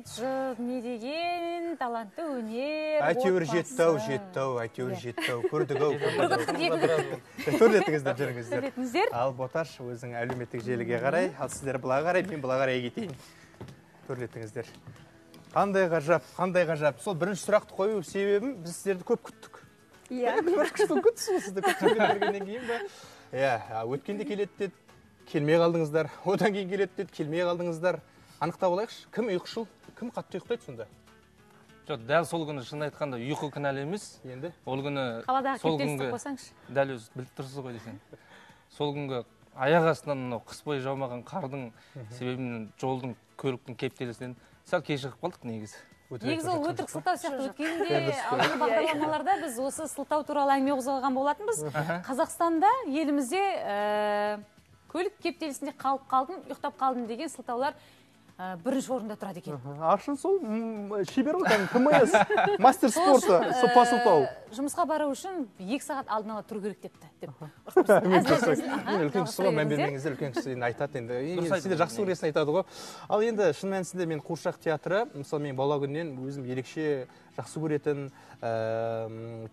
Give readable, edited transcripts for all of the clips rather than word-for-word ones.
Не деген талантты өнер. Әйтеуір жетті-ау, жетті-ау, әйтеуір жетті-ау. Көрдік-ау. Бір күттік, екі күттік. Төрлетіңіздер, жүріңіздер. Төрлетіңіздер. Ал Боташ, өзің әлеуметтік желіге қарай, ал сіздер былай қарай, мен былай қарай кетейін. Төрлетіңіздер. Қандай ғажап, қандай ғажап. Сол бірінші сұрақты қою себебім, біз сіздерді көп күттік. Иә. Бір күшті күтсіз, сізді көп көргеннен кейін ба? Иә, өткенде келеді деді, келмей қалдыңыздар. Одан кейін келеді деді, келмей қалдыңыздар. Анықтап алайықшы, кім ұйқышыл, кім қатты ұйықтайды сонда? Жоқ, дәл сол күні шын айтқанда ұйқы кінәлі емес. Енді? Ол күні қаладағы сол кептелісті күнгі қойсаңшы. Дәл өзі біліп тұрсыз ғой десең. Сол күнгі аяқ астынан мынау қыс бойы жаумаған қардың себебінен жолдың, көліктің кептелісінен сәл кешігіп қалдық негізі. Негізі ол өтірік сылтау сияқты. Өткенде алдыңғы бағдарламаларда біз осы сылтау туралы әңгіме қозғаған болатынбыз. Қазақстанда, елімізде көлік кептелісінде қалып қалдым, ұйықтап қалдым деген сылтаулар бірінші орында тұрады екен. Аршын сол шебер ғой, кәдімгі КМС, мастер спорта, сол по сылтау. Жұмысқа бару үшін 2 сағат алдын ала тұру керек депті, деп. Мен үлкен кісі ғой, мән бермеңіздер, үлкен кісі енді айтады енді. Дұрыс Сендер жақсы көресің айтады ғой. Ал енді шын мәнісінде мен қуыршақ театры, мысалы мен бала күннен өзім ерекше жақсы көретін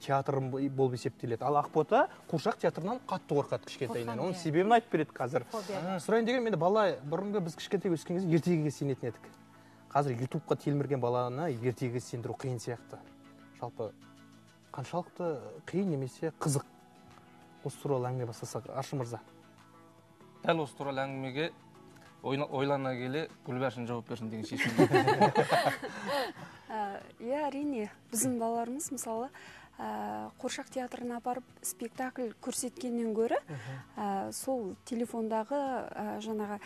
театрым болып есептеледі. Ал Ақбота қуыршақ театрынан қатты қорқады кішкентайынан. Қорқамын, Оның иә. себебін айтып береді қазір. Фобия. Сұрайын дегенім, енді бала бұрынғы біз кішкентай өскен кезде ертегіге сенетін едік. Қазір ютубқа телмірген баланы ертегіге сендіру қиын сияқты. Жалпы қаншалықты қиын немесе қызық? Осы туралы әңгіме бастасақ, Аршын мырза. Дәл осы туралы әңгімеге ойлана келе Гүлбаршын жауап берсін деген шешім. Иә, әрине, біздің балаларымыз мысалы, қуыршақ театрына апарып спектакль көрсеткеннен гөрі, сол телефондағы, жаңағы,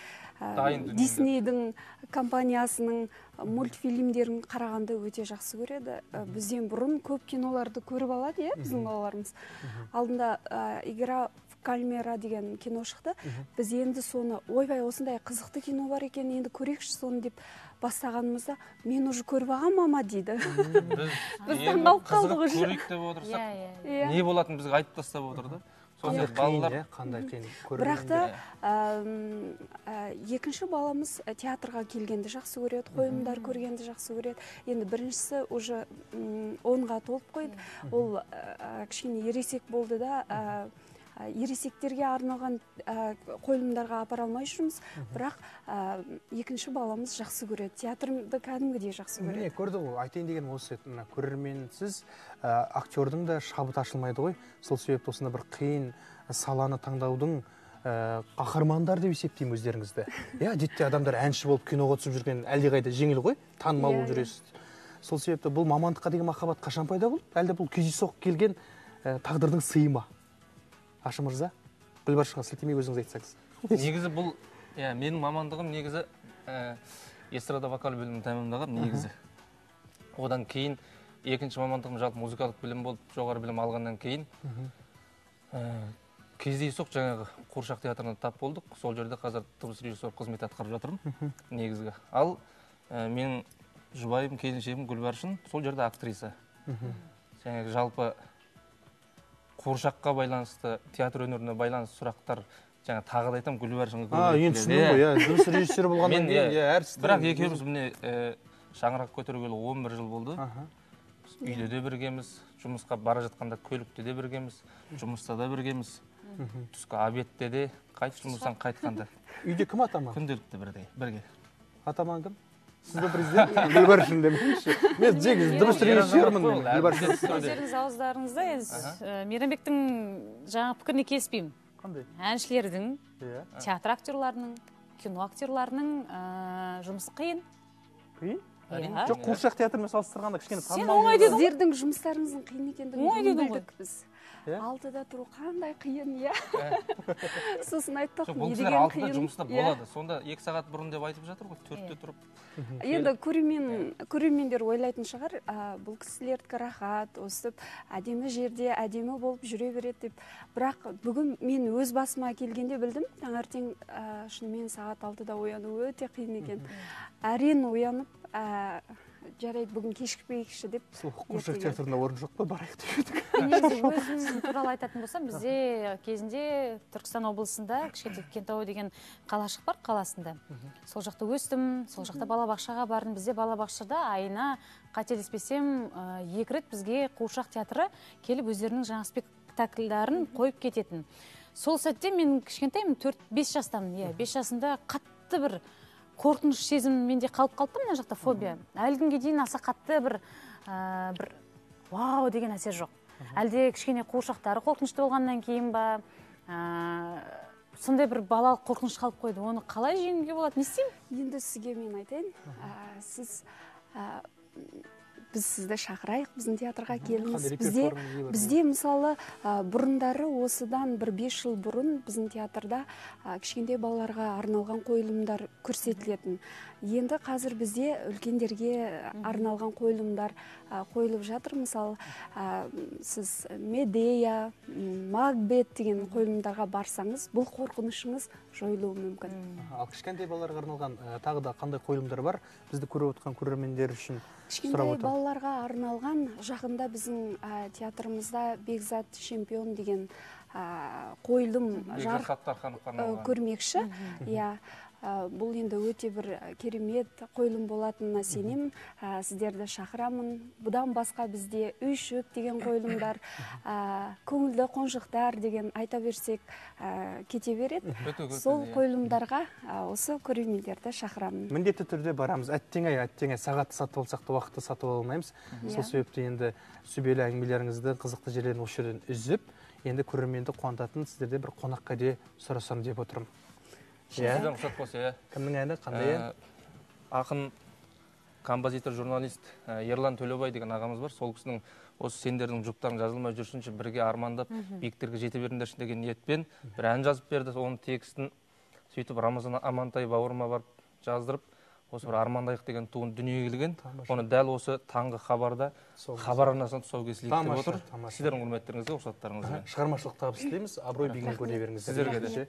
Дайын дүниелер. Диснейдің компаниясының мультфильмдерін қарағанды өте жақсы көреді. Бізден бұрын көп киноларды көріп алады, иә, біздің балаларымыз. Алдында, Игра в кальмара деген кино шықты. Біз енді соны, ойбай, осындай қызықты кино бар екен, енді көрейікші соны деп бастағанымызда, мен уже көріп алғам, мама дейді. Біз Біз таңғалып қалдық қызығып уже. көрейік деп отырсақ, Иә, иә. не болатынын бізге айтып тастап отыр да. Сосын Қандай қиын, балалар иә, қандай қиын. Бірақ та, Көрермендер. екінші баламыз театрға келгенді жақсы көреді, қойылымдар көргенді жақсы көреді. Енді біріншісі уже, 10-ға толып қойды. Ол, кішкене ересек болды да, ересектерге арналған, қойылымдарға апара алмай жүрміз. Бірақ, екінші баламыз жақсы көреді. Театрды кәдімгідей жақсы көреді. Міне, көрді ғой, айтайын дегенім осы еді. Мына көрерменсіз, актердің да шабыты ашылмайды ғой. Сол себепті осында бір қиын саланы таңдаудың, қаһармандар деп есептеймін өздеріңізді. Иә, әдетте адамдар әнші болып киноға түсіп жүрген әлдеқайда жеңіл ғой, танымал болып жүресіз. Сол себепті бұл мамандыққа деген махаббат қашан пайда болды? Әлде бұл кездейсоқ келген, тағдырдың сыйы ма? Аршын мырза, Гүлбаршынға сілтемей өзіңіз айтсаңыз. Негізі бұл, иә, менің мамандығым негізі, эстрада вокал бөлімін тәмамдаған негізі. Одан кейін екінші мамандығым жалпы музыкалық білім болып, жоғары білім алғаннан кейін, кездейсоқ жаңағы қуыршақ театрына тап болдық. Сол жерде қазір дыбыс режиссер қызмет атқарып жатырмын негізгі. Ал, менің жұбайым, келіншегім Гүлбаршын сол жерде актриса. Жаңағы жалпы қуыршаққа байланысты, театр өнеріне байланысты сұрақтар, жаңа тағы да айтамын, Гүлбаршынға көбірек Енді келеді. түсіндім ғой, иә, дыбыс режиссері болғаннан Мен, кейін, иә, иә, әр істің бірақ екеуміз міне, шаңырақ көтергелі 11 жыл болды. Біз үйде де біргеміз, жұмысқа бара жатқанда көлікте де біргеміз, жұмыста да біргеміз. Түскі обедте де, қайтып жұмыстан қайтқанда. Үйде кім атаман? Күнделікті бірге. Атаман кім? Сіз бе президент? Гүлбаршын демеңізші. Мен тек дыбыс режиссермін. Гүлбаршын. Өздеріңіз ауыздарыңызда енді, Мейрамбектің жаңа пікіріне келіспеймін. Қандай? Әншілердің, театр актерларының, кино актерларының, жұмысы қиын. Қиын? Иә. Жоқ, қуыршақ театрымен салыстырғанда кішкене Сен танымал оңай дедің ғой. Сіздердің жұмыстарыңыздың қиын екендігін Оңай дедің ғой. білдік біз. Иә? 6-да тұру қандай қиын, иә. Сосын айттық, Жоқ, бұл не кісілер деген 6-да қиын. жұмыста Иә. болады. Сонда 2 сағат бұрын деп айтып жатыр ғой, 4-те тұрып. Енді көрермендер ойлайтын шығар, бұл кісілердікі рахат, өстіп әдемі жерде әдемі болып жүре береді деп. Бірақ бүгін мен өз басыма келгенде білдім, таңертең, шынымен сағат 6-да ояну өте қиын екен. Әрең оянып, Жарайды, бүгін кешікпейікші деп. Сол қуыршақ театрында орын жоқ па, барайық деп едік. Мен негізі өзім туралы айтатын болсам, бізде кезінде Түркістан облысында кішкентай Кентау деген қалашық бар, қаласында. Сол жақта өстім, сол жақта балабақшаға бардым. Бізде балабақшада айына, қателеспесем, 2 рет бізге қуыршақ театры келіп өздерінің жаңа спектакльдарын қойып кететін. Сол сәтте мен кішкентаймын, 4-5 жастамын. Иә, 5 жасымда қатты бір қорқыныш сезім менде қалып қалыпты, мына жақта фобия. Әлі күнге дейін аса қатты бір вау деген әсер жоқ. Әлде кішкене қуыршақтары қорқынышты болғаннан кейін ба, сондай бір балалық қорқыныш қалып қойды. Оны қалай жеңуге болады, не істеймін? Енді сізге мен айтайын, біз сізді шақырайық, біздің театрға келіңіз. Бізде мысалы бұрындары, осыдан бір 5 жыл бұрын біздің театрда кішкентай балаларға арналған қойылымдар көрсетілетін. Енді қазір бізде үлкендерге арналған қойылымдар қойылып жатыр. Мысалы, сіз Медея, Макбет деген қойылымдарға барсаңыз, бұл қорқынышыңыз жойылуы мүмкін. Ал кішкентай балаларға арналған тағы да қандай қойылымдар бар? Бізді көріп отқан көрермендер үшін кішкентай балаларға арналған жақында біздің театрымызда Бекзат чемпион деген қойылым жарық көрмекші. Иә, бұл енді өте бір керемет қойылым болатынына сенемін. Сіздерді шақырамын. Бұдан басқа бізде Үйшік деген қойылымдар, Көңілді қонжықтар деген айта берсек кете береді. Сол қойылымдарға осы көрермендерді шақырамын. Міндетті түрде барамыз. Әттең-ай, әттең-ай, сағатты сатып алсақ та уақытты сатып ала алмаймыз. Сол себепті енді сүбелі әңгімелеріңізді, қызықты жерлерін осы жерден үзіп, енді көрерменді қуантатын сіздерде бір қонақ кәде сұрасам деп отырмын. Сізден рұқсат болса, иә. Кімнің әні, қандай ән? Ақын, композитор, журналист Ерлан Төлеубай деген ағамыз бар. Сол кісінің осы сендердің жұптарың жазылмай жүрсінші, бірге армандап, биіктерге жете беріңдерші деген ниетпен бір ән жазып берді. Оның текстін сөйтіп Рамазан Амантай бауырыма барып жаздырып, осы бір армандайық деген туын дүниеге келген. Оны дәл осы таңғы хабарда, хабар арнасынан тұсау кесілейік деп отыр. Сіздердің құрметтеріңізге, рұқсаттарыңызбен. Шығармашылық табыс тілейміз, абырой биігінен көре беріңіздер. Сіздерге де.